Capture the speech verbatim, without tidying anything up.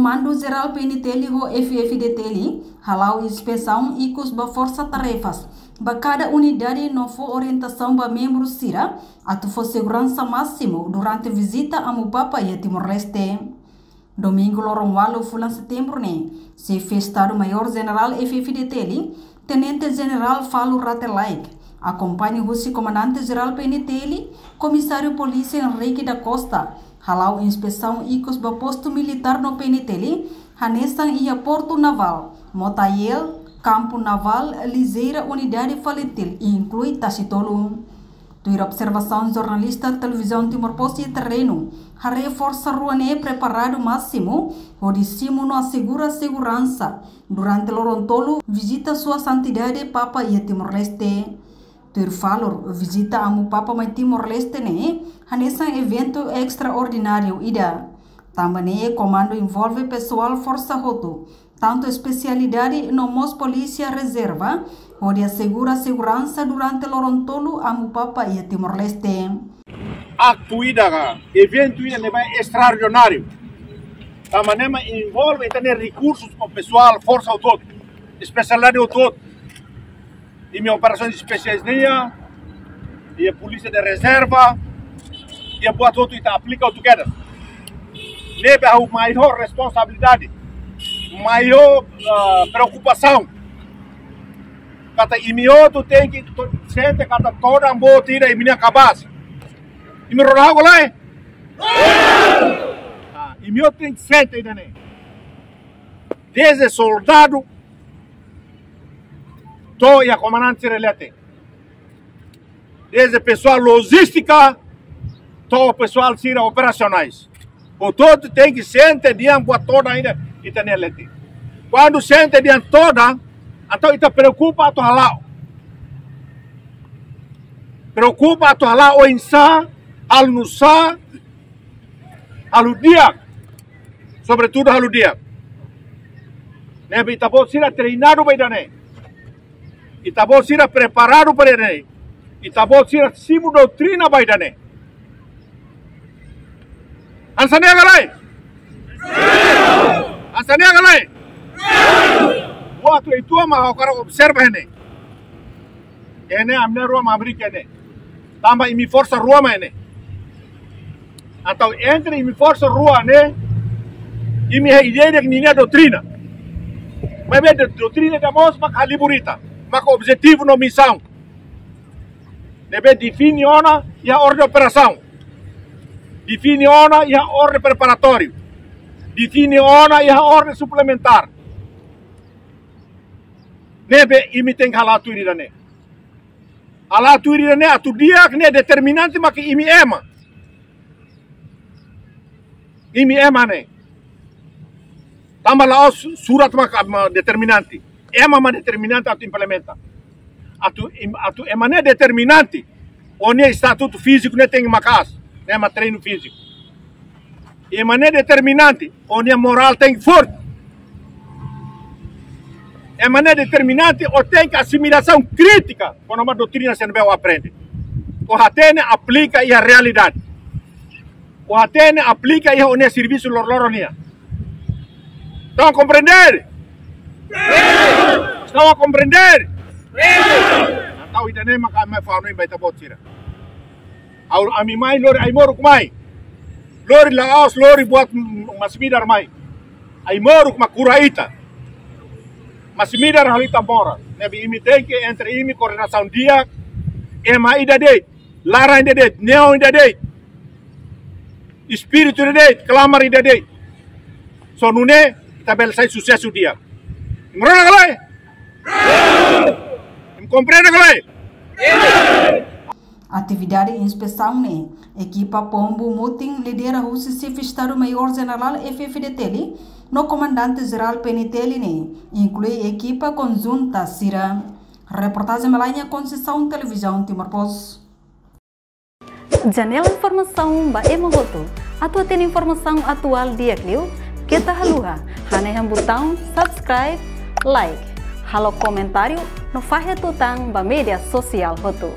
Komandu Jerál P N T L ho F-FDTL hala'o inspesaun ikus ba forsa-tarefas ba kada unidade no fó orientasaun ba membru sira atu fó seguransa másimu durante vizita Amu Papa iha Timor-Leste. Domingu loron ualu fulan Setembru ne'e, Xefe Estadu-Maiór Jenerál F-FDTL, Tenente Jenerál Falur Rate Laek, akompaña husi Komandante Jerál P N T L, Komisáriu Polísia Henrique da Costa, hala'o inspesaun ikus ba postu militár no P N T L, hanesan iha Portu Navál, Motael, Kampu Navál, Lijeira, Unidade Falintil, inklui Tasitolu. Tuir observasaun jornalista Televizaun Timor Post iha terrenu, haree forsa rua ne'e preparadu másimu hodi simu no asegura seguransa durante loron tolu vizita Sua Santidade Papa iha Timor-Leste. Tuir Falur, vizita Amu Papa mai Timor-Leste ne'e hanesan eventu estraordináriu ida. Tanba ne'e, komandu envolve pesoál forsa hotu, tantu espesialidade no mós polísia rezerva, hodi asegura seguransa durante loron tolu Amu Papa iha Timor-Leste. Aktu ida ka eventu ida ne'ebé estraordináriu. Tanba ne'e mak envolve ita-nia rekursus ho pesoál forsa hotu-hotu, espesialidade hotu-hotu. Imi operasaun espesiais nian, iha polísia de rezerva, iha buat hotu ita aplika hotu kedas. Ne'ebé ha'u mai ho responsabilidade, mai ho, ah, preokupasaun. Katak imi hotu tenke to-, sente katak todan boot ida imi-nia kabaas. Imi rona ha'u ka lae? Ah, imi hotu tenke sente ida-ne'e. Desde soldadu to'o iha komandante sira leten. Desde pesoál lojístika to'o pesoál sira operasionais. Hotu-hotu tenke sente dehan buat todan ida ita-nia leten. Kuandu sente dehan todan, entaun ita preokupa atu hala'o. Preokupa atu hala'o oinsá, halo nu'usá, halo di'ak. Sobretudu halo di'ak. Ne'ebé ita-boot sira treinadu ba ida-ne'e. Ita-boot sira preparadu ba ida-ne'e. Ita-boot sira simu doutrina ba ida-ne'e. Hanesan ne'e ka lae? Hanesan ne'e ka lae? Buat uitoan mak ha'u hakarak observa iha ne'e. Iha ne'e ami-nia rua mak hamriik iha ne'e. Tanba imi forsa rua mak iha ne'e. Entaun entre imi forsa rua ne'e, imi iha ida-idak ninia doutrina. Maibé do-, doutrina ida mós maka halibur ita, maka objetivu no misaun. Ne'ebé define ona iha orden operasaun. Define ona iha orden preparatóriu. Define ona iha orden suplementár. Ne'ebé imi tenke hala'o tuir ida-ne'e. Hala'o tuir ida-ne'e atu di'ak, ne'e determinante maka imi ema. Imi ema ne'e. Tanba la'ós surat maka, mak determinante. Ema mak determinante atu implementa. Atu im-, atu ema ne'e determinante, ó-nia estatutu fíziku ne'e tenke maka'as, ne'e mak treinu fíziku. Ema ne'e determinante, ó-nia morál tenke forte. Ema ne'e determinante, ó tenke asimilasaun krítika kona-ba doutrina sira ne'ebé ó aprende. Ó hatene aplika iha realidade. Ó hatene aplika iha ó-nia servisu loroloron nian. Estão a compreender? Estão a compreender? Entaun ida-ne'e maka ami fó-hanoin ba ita-boot sira. Ha'u, ami mai lori ai-moruk mai. Lori la'ós lori buat m-, masin-midar mai. Ai-moruk mak kura ita. Masin-midar halo ita moras. Ne'ebé imi tenke entre imi koordenasaun di'ak. Ema ida de'it. Laran ida de'it. Neon ida de'it. Espíritu ida de'it. Klamar ida de'it. Só nune'e ita bele sai susesu di'ak. Imi rona ka lae? Imi komprende ka lae? Atividade inspesaun ne'e, ekipa Pombu Mutin lidera husi Xefe Estadu-Maiór Jenerál F-FDTL, no Komandante Jerál P N T L ne'e, inklui ekipa konjunta sira. Reportajen Melania Conceição, Televizaun Timor Post. Janela informasaun ba ema hotu. Atu hatene informasaun atuál di'ak liu, keta haluha hanehan butaun subscribe, like, halo komentáriu, no fahe tutan ba média sosiál hotu.